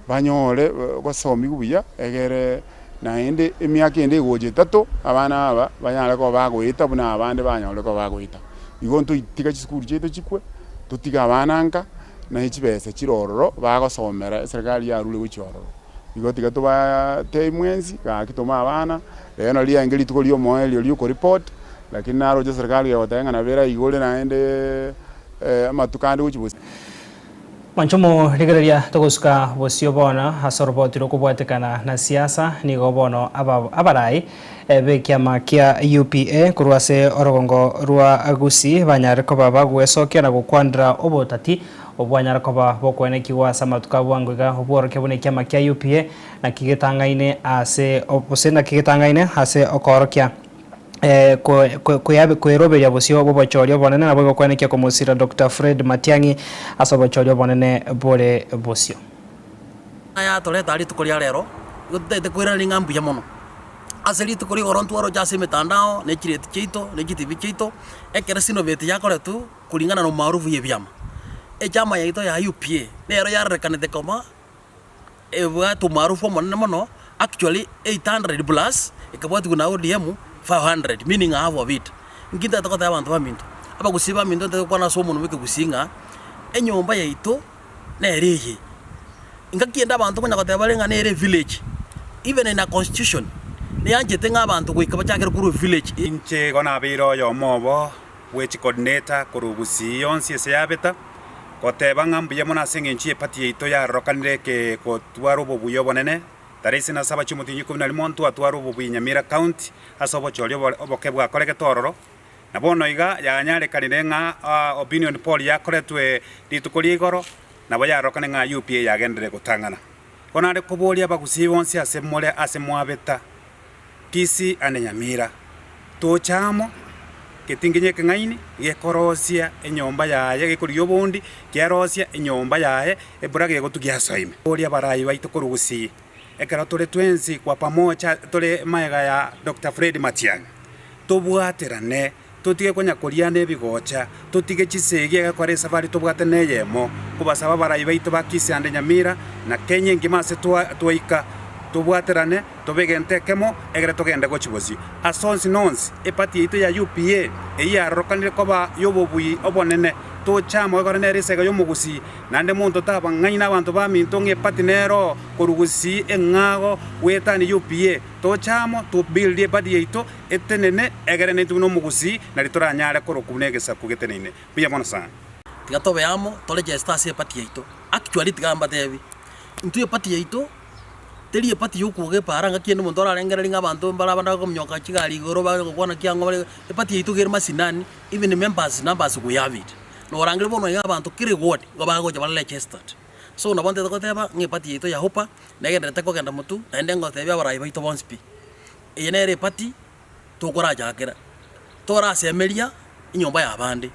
I: banyore gosomiwa buya egere. Naende emiaka ende egocha etato, abana aba banyare koba bagoeta buna abande banyore koba bagoeta. Igo ntoitiga chisukuru chiaito chikwe, totige abana nka, naye chibesa chire ororo bagosomera eserekari yarure gochia ororo. Igo tiga tobatebi mwensi, gaki toma abana, rero nari riaenge rituko ria omoerio ria okoreport, lakini naroche eserekari egoteba ng'a nabo eraigore naende amatuko ande gochia bosio.
B: Mwanche omorigereria togosuka bosio bono ase oroboti rokobwatekana na siasa nigo bono abarai b'ekiama kia UPA korwa ase orogongo rwa Gusii banyare koba bagwesokia na gokwanera obotati obwanyara koba bokoenekigwa ase amatuko a bwango iga obworokia buna ekiama kia UPA naki getang'aine ase gose naki getang'aine ase okoorokia Kweroberia bosio bw'obochori obonene naboigo kwenekia komosira Doctor Fred Matiang'i ase obochori obonene bore bosio.
J: Ayatorete aa rituko ria rero, igo totagete koiraneria ng'a mbuya mono. Ase rituko rigoro ntwaroche ase emetandao, ne chireti chiaito, ne chitibi chiaito, ekero sinoveti yakoretwe kulingana na umaarufu ya ebiama. Echama yaito ya UPA, nero yarorekanete koba ebwate umaarufu omonene mono, actually 800 plus, ekabwatigwa na ODM 500, meaning half of it. Nki ntagete gotebia abanto baminto? Abagusii baminto ntagete gokwana ase omonwa bwa ekegusii ng'a, enyomba yaito nere eye. Engaki ende abanto konya goteba bare ng'a nere evillage, even in a constitution, neanchete ng'a abanto goika bachakere korwa evillage.
K: Inche igo nabeire oyomo obo bwe chicoordinator korwa Gusii yonsi ase yabeta, Goteba ng'a mbuya mono ase engencho y'epati yaito yarorokanire eke gotwara obobuya obonene, tarehe ise na saba chi'omotienyi ikomi na rimo ntwatware obobuya Nyamira County ase obochori oboke bwakoregete ororo. Na bono iga yanyarekanire ng'a opinion poll yakoretwe rituko ria igoro, nabo yarorokane ng'a UPA yagenderire gotang'ana. Bono are koboria abagusii bonsi ase more ase mwabeta, Kisii ande Nyamira, tocha amo, getinginye ekeng'aini gekorosia enyomba yaye gekorigia obondi, kiarosia enyomba yaye, ebura gegotugia asoa ime. Boria abarai baito korwa Gusii, ekero tore twensi kwa pamoja tore magega ya Doctor Fred Matiang'i, tobwaterane, totige konya koriana ebigocha, totige chisegi egekora esafari tobwate neyemo, kobasaba abarai baito ba Kisii ande Nyamira, na Kenya engima ase twaika, tobwaterane, tobe egento ekemo, egere togende gochia bosio. Ase onsi na onsi, eparty yaito ya UPA, eyio yarorokanire koba y'obobui obonene, toche amo egore nere esega y'omogusii, naende monto tabang'aina abanto baminto ng'a eparty nero korwa gusii eng'ago goetania UPA, toche amo, to build eparty yaito, Etenene, egere naintwe buna omogusii, nario toranyare korokwa buna egesaku geteneine. Mbuya mono sana.
J: Tiga tobe amo, toregeste ase eparty yaito. Actually tiga mbatebi, intwe eparty yaito, teri eparty ya okwoga epaara ngaki ende omonto orarengereria ng'a abanto mbare abande bakominyoka chigari igoro bare gokwana ki ang'o bare, eparty yaito iga ere masinani, even members numbers we have it. Norangeria bono iga abanto kera eward, igo bagocha bare registered. So nabo ntagete goteba ng'a eparty yaito ya UPA, negendererete kogenda motwe, naende ngotebia abarai baito bonsi pi. Eye nere epati tokorachakera, torasemeria enyomba y'abande.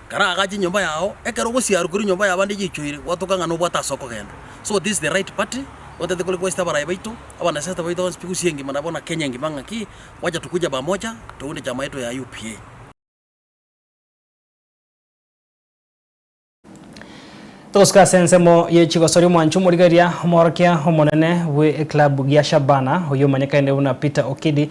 J: Karaagache enyomba yao, ekero ogosiarwa korwa enyomba y'abande yaichoire, gwatoka ng'a nobwate ase okogenda. So this is the right party, gotete kore kwesete abarai baito, abanasiasa baito bonsi pi gusii engima nabo na Kenya engima ng'aki, wacha tukuja pamoja, tounde chama yetu ya UPA.
B: Togosika ase ensemo ye chigosori omwancho omorigereria omworokia omonene bwe eclub gia Shabana oyio omanyekaine buna Peter Okidi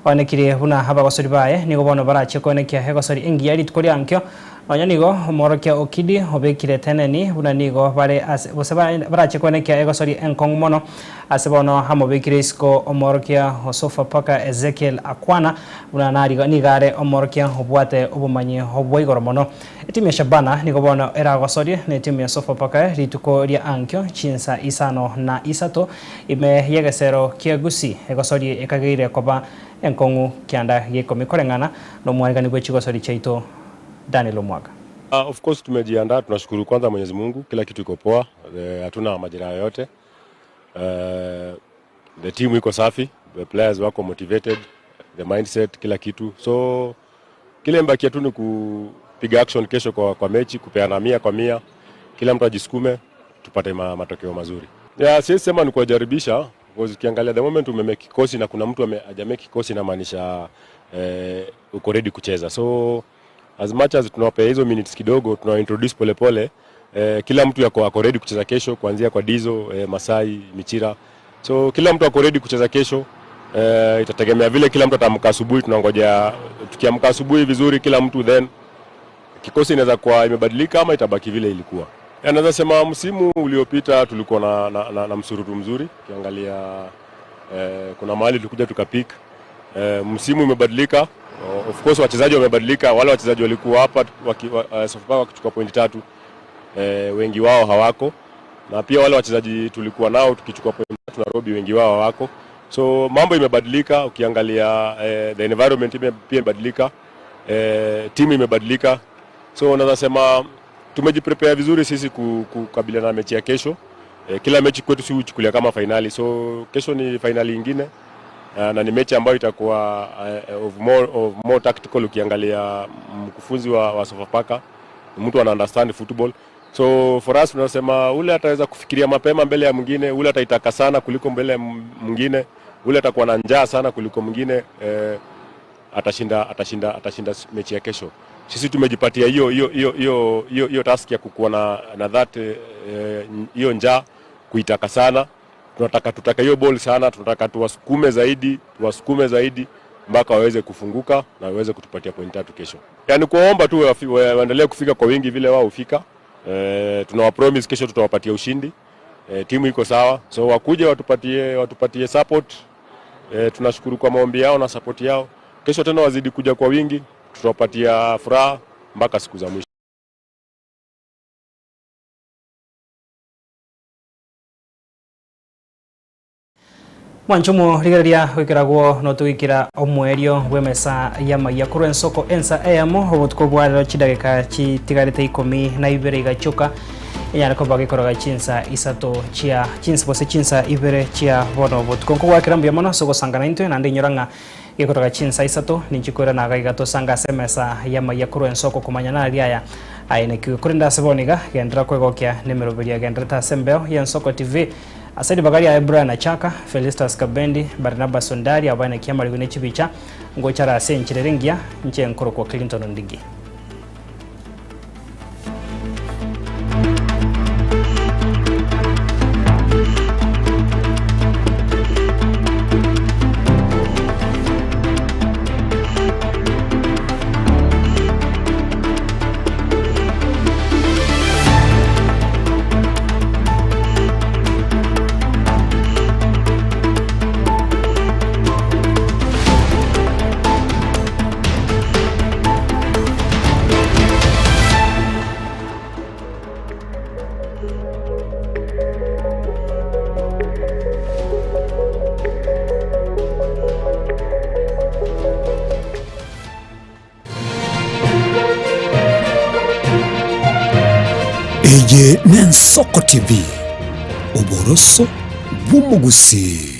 B: oenekirie buna abagosori baye nigo bono barachie koenekia egosori engiya rituko riankio nonya nigo omworokia Okidi obekire teneni buna nigo bare ase gose barachie koenekia egosori enkong'u mono ase bono amobekire isiko omworokia o Sofapaka Ezekiel Akwana buna nigo are omworokia obwate obomanyi obwa igoro mono. Etimu ya Shabana nigo bono eragosorie netimu ya Sofapaka rituko ria ankio chinsa isano na isato ime y'egesero kia Gusii. Egosorie ekageire koba enkong'u kianda gi'ikomi koreng'ana nomwarigani bwe chigosori chiaito Daniel Omwaga.
G: Of course tumejiandaa, tunashukuru kwanza Mwenyezi Mungu, kila kitu iko poa, hatuna majeraha yoyote. The team iko safi, the players wako motivated, the mindset, kila kitu. So kile mbakia tu ni kupiga action kesho kwa, kwa mechi, kupeana mia kwa mia, kila mtu ajisukume tupate ma, matokeo mazuri. Yeah, siwezi sema ni kuwajaribisha because ukiangalia the moment umemake kikosi na kuna mtu hajamake kikosi inamaanisha eh, uko ready kucheza. So as much as tunawapea hizo minutes kidogo, tunawa introduce polepole eh, kila mtu yako ako ready kucheza kesho kuanzia kwa Dizo eh, Masai, Michira. So kila mtu ako ready kucheza kesho. Eh, itategemea vile kila mtu ataamka asubuhi. Tunangoja tukiamka asubuhi vizuri kila mtu then kikosi inaweza kuwa imebadilika ama itabaki vile ilikuwa. Ya, naweza sema msimu uliopita tulikuwa na, na, na, na msururu mzuri ukiangalia eh, kuna mahali tulikuja tukapick eh, msimu imebadilika. Of course wachezaji wamebadilika, wale wachezaji walikuwa hapa waki, wa, uh, Sofapaka wakichukua pointi tatu eh, wengi wao hawako, na pia wale wachezaji tulikuwa nao tukichukua pointi tatu Nairobi, wengi wao hawako. So mambo imebadilika, ukiangalia eh, the environment ime, pia imebadilika eh, timu imebadilika, so naweza sema tumejiprepare vizuri sisi kukabiliana na mechi ya kesho. Eh, kila mechi kwetu si huchukulia kama fainali, so kesho ni fainali ingine na ni mechi ambayo itakuwa of more, of more tactical. Ukiangalia mkufunzi wa, wa Sofapaka mtu ana understand football, so for us tunasema ule ataweza kufikiria mapema mbele ya mwingine, ule ataitaka sana kuliko mbele ya mwingine, ule atakuwa na njaa sana kuliko mwingine eh, atashinda atashinda atashinda mechi ya kesho. Sisi tumejipatia hiyo hiyo hiyo hiyo hiyo hiyo task ya kukuwa na, na that hiyo eh, njaa kuitaka sana. Tunataka tutaka hiyo ball sana, tunataka tuwasukume zaidi, tuwasukume zaidi mpaka waweze kufunguka na waweze kutupatia point tatu kesho. Yaani kuwaomba tu waendelee kufika kwa wingi vile wao hufika. Eh, tunawa promise kesho tutawapatia ushindi. Eh, timu iko sawa, so wakuje watupatie watupatie support. Eh, tunashukuru kwa maombi yao na support yao. Kesho tena wazidi kuja kwa wingi, tutawapatia furaha mpaka siku za mwisho.
B: Mwanche omorigereria goikeragwo notogoikera omoerio bw'emesa y'amaiya korwa ensoko ensa eyemo obotuko bwa rero chidageka chitigarete ikomi na ibere iga chioka enyare koba gekoroga chinsa isato chia chinsa gose chinsa ibere chia bono obotuko. Nkogwakera mbuya mono ase ogosangana intwe naende inyora ng'a gekoroga chinsa isato ninchi koirana iga iga tosange ase emesa y'amaiya korwa ensoko komanya nari aya aenekiwe. Korende ase bono iga genderera kwegokia nemeroberio egendererete ase embeo y'Ensoko TV. Ase ribaga riaye Brian Achaka, Felistus Kabendi, Barnabas Ondari abaenekie amariko ne chibicha, ngocha are ase enchera ere engiya, inche nkorokwa Clinton Ondigi.
A: Eye n'Ensoko TV, oboroso bw'omogusii.